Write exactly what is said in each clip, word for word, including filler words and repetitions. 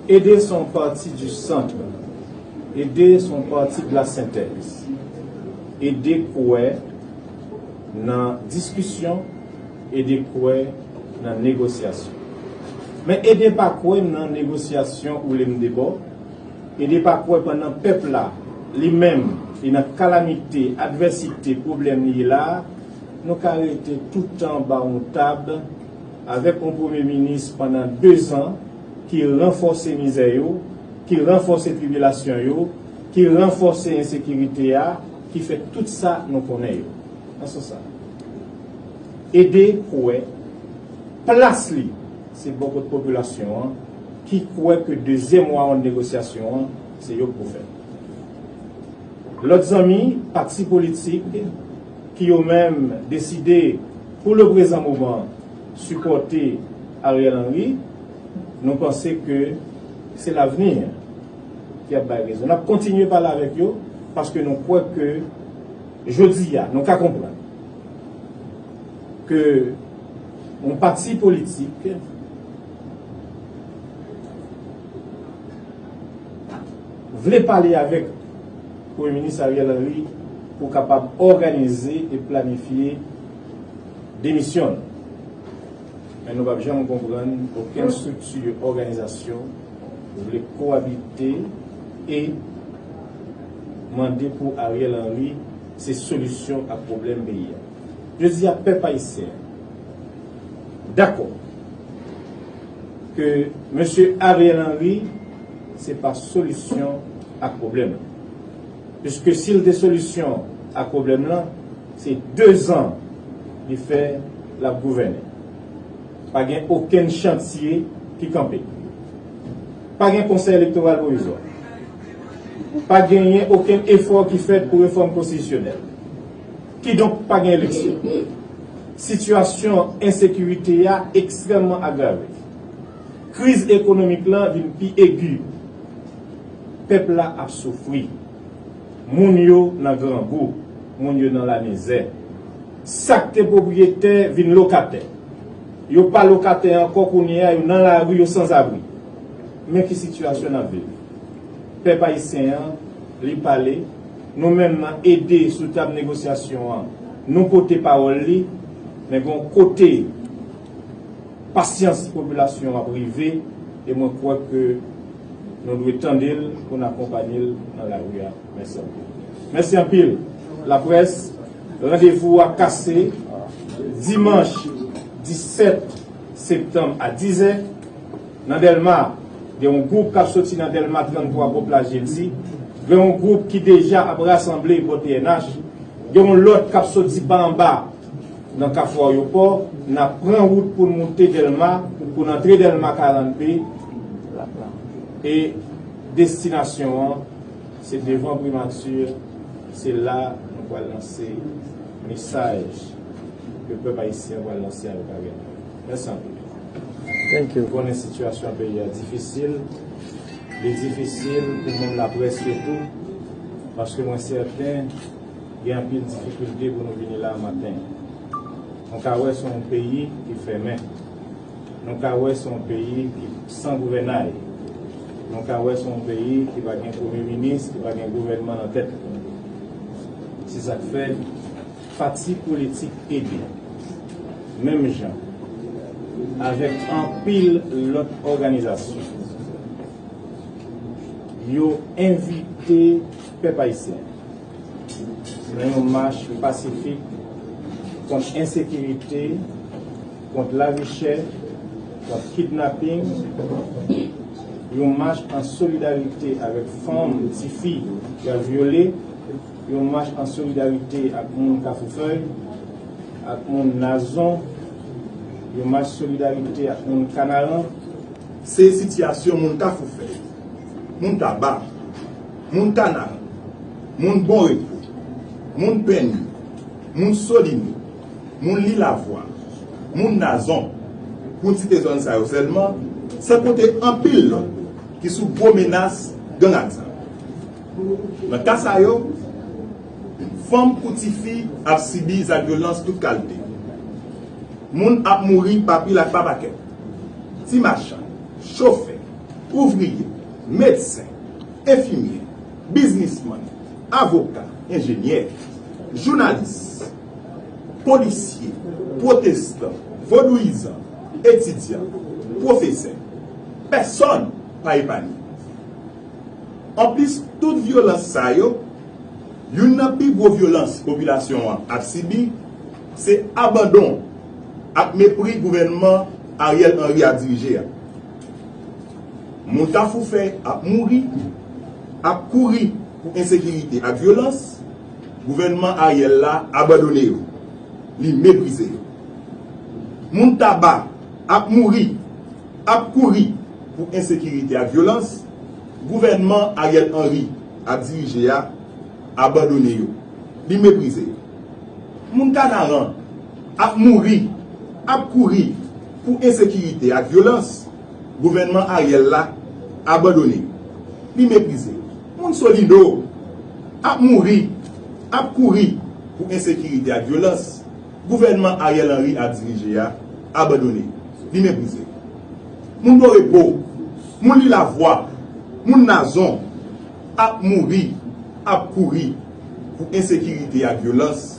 Ede se yon pati du centre. Ede se yon pati de la sentèz. Ede kwè nan diskisyon, Ede kwè nan negosyasyon. Men Ede pa kwè nan negosyasyon ou le m debò. Ede pa kwè pandan pèp la, li menm, li nan kalamite, advèsite, pwoblèm li ye la a, nou ka rete toutan anba yon tab avèk yon premye minis pandan dezan ki ranfòse mizè yo, ki ranfòse tribilasyon yo, ki ranfòse ensekirite a, ki fè tout sa nou konnen yo. Nan sans sa, Ede kwè plas li se bò kot popilasyon an, ki kwè ke dezyèm wawonn negosyasyon an se yo k pou fè. Lòt zanmi, pati politik ki yo menm deside pou le prezan moman sipòte Ariel Henry, nou panse ke se lavni ki ap bay rezon. N ap kontinye pale avèk yo paske nou kwè ke jodi a nou ka konprann ke yon pati politik vle pale avèk Premye Minis Ariel Henry pou kapab òganize e planifye demisyon l. Men nou p ap janm konprann okenn estrikti òganizasyon vle kowabite e mande pou Ariel Henry se solisyon ak pwoblèm peyi a. Jodi a, pèp ayisyen an dakò ke mesye Ariel Henry se pa solisyon ak pwoblèm lan. Piske si l te solisyon ak pwoblèm lan, se dezan li fè l ap gouvène. Pa gen okenn chantye ki kanpe. Pa gen Konsèy Elektoral Pwovizwa. Pa genyen okenn efò ki fèt pou refòm konstitisyonèl. Kidonk, pa gen eleksyon. Sitiyasyon ensekirite a ekstrèmman agrave. Kriz ekonomik lan vin pi egi. Pèp la ap soufri. Moun yo nan grangou. Moun yo nan lamizè. Sa k te pwopriyetè vin lokatè. Yo pa lokatè ankò, kounye a yo nan lari, yo sanzabri. Men ki sitiyasyon n ap viv. Pèp ayisyen an, li pale. Nou menm nan Ede sou tab negosyasyon an, nou pote pawòl li. Men gen yon kote pasyans popilasyon an ap rive, e mwen kwè ke nou dwe tande l pou n akonpanye l nan lari a. Mèsi anpil. Mèsi anpil, laprès. Randevou a kase dimanch disèt septanm a dizè nan Dèlma. Gen yon gwoup k ap soti nan Dèlma trannntwa bò plaj Jedi. Gen yon gwoup ki deja ap rasanble bò T N H. Gen yon lòt k ap soti pa anba nan Kafou Ayewopò. N ap pran wout pou n moute Dèlma, pou n antre Dèlma karannde. E destinasyon an, se devan Primati, se la nou pral lanse mesaj ke pèp ayisyen an pral lanse avèk Ariel. Mèsi anpil. Thank you. Ou konnen sitiyasyon peyi a difisil. Li difisil pou moun laprès yo tou, paske mwen sèten gen anpil difikilte pou nou vini la maten. Nou ka wè se yon peyi ki fèmen. Nou ka wè se yon peyi ki san gouvènay. Nou ka wè se yon peyi ki pa gen premye minis, ki pa gen gouvènman nan tèt li. Se sa k fè pati politik Ede, menm jan avèk anpil lòt òganizasyon, yo envite pèp ayisyen nan yon mach pasifik kont ensekirite, kont lavi chè, kont kidnaping, yon mach an solidarite avèk fanm, tifi y ap vyole, yon mach an solidarite ak moun Kafoufèy, ak moun Nazon, yon mach solidarite ak moun Kanaran. Se sitiyasyon moun Kafoufèy, moun Taba, moun Kanaran, moun Bonrepo, moun Pènye, moun Solino, moun Lilavwa, moun Nazon, pou n site zòn sa yo sèlman, san konte anpil lòt ki sou gwo menas gang ak zam. Nan ka sa yo, fanm kou tifi ap sibi zak vyolans tout kalte. Moun ap mouri pa pil ak pa pakèt. Ti machann, chofè, ouvriye, medsen, enfimyè, biznismann, avoka, enjenyè, jounalis, polisye, pwotestan, vodouyizan, etidyan, pwofesè. Pèsòn pa epanye. Anplis tout vyolans sa yo, youn nan pi gwo vyolans popilasyon an ap sibi, se abandon ak mepri gouvènman Ariel Henry ap dirije a. Moun Kafou Fèy ap mouri, ap kouri pou ensekirite ak vyolans, gouvènman Ariel la abandone yo, li meprize yo. Moun Taba ap mouri, ap kouri pou ensekirite ak vyolans, gouvènman Ariel Henry ap dirije a abandone yo, li meprize yo. Moun Kanaran ap mouri, ap kouri pou ensekirite ak vyolans, gouvènman Ariel la abandone yo, li meprize yo. Moun Solino ap mouri, ap kouri pou ensekirite ak vyolans, gouvènman Ariel Henry ap dirije a abandone, li meprize. Moun Bon Repo, moun Lilavwa, moun Nazon ap mouri, ap kouri pou ensekirite ak vyolans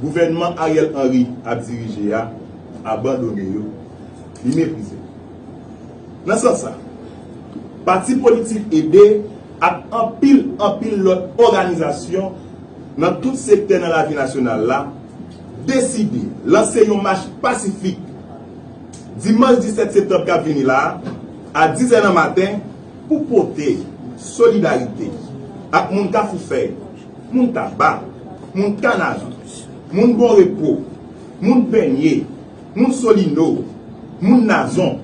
gouvènman Ariel Henry ap dirije a abandone yo, li meprize. Nan sans sa, pati politik ede ak anpil, anpil lòt òganizasyon nan tout sektè nan lavi nasyonal la deside lanse yon mach pasifik dimanch disèt septanm k ap vini la a, a dizè nan maten, pou pote solidarite ak moun Kafou Fèy, moun Taba, moun Kanaran, moun Bon Repo, moun Pènye, moun Solino, moun Nazon,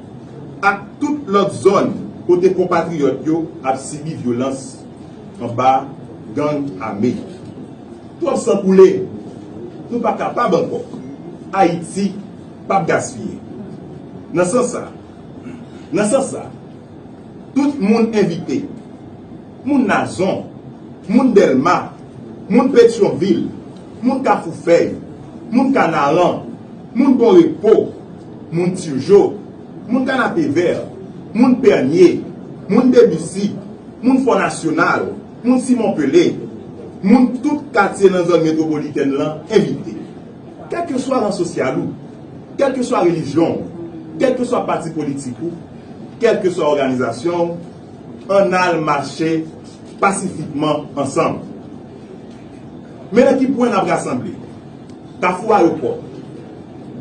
ak tout lòt zòn kote konpatriyòt yo ap sibi vyolans anba gang ame. Twòp san koule, nou pa kapab ankò. Ayiti p ap gaspiye. Nan sans sa, nan sans sa, tout moun envite. Moun Nazon, moun Dèlma, moun Petyonvil, moun Kafou Fèy, moun Kanaran, moun Bon Repo, moun Tijo, moun Kanapevè, moun Pènye, moun Debisi, moun Fò Nasyonal, moun Simon Pele, moun tout katye nan zòn metwopolitèn lan envite. Kèlkeswa ran sosyal ou, kèlkeswa relijyon w, kèlkeswa pati politik ou, kèlkeswa òganizasyon w, ann al mache pasifikman ansanm. Men nan ki pwen n ap rasanble: Kafou Ayewopò,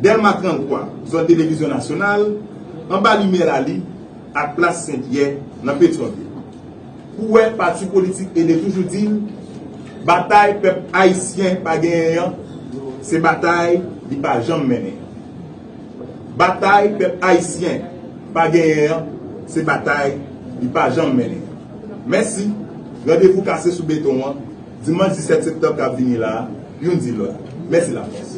Dèlma tranntwa, zòn televizyon nasyonal, anba limyè Lali, ak plas Senpyè nan Petyonvil. Ou wè pati politik Ede toujou di l, batay pèp ayisyen pa genyen an, se batay li pa janm mennen an. Batay pèp ayisyen pa genyen an, se batay li pa janm mennen an. Mèsi. Randevou kase sou beton an, dimanch disèt septanm k ap vini la a, youn di lòt. Mèsi lafòs.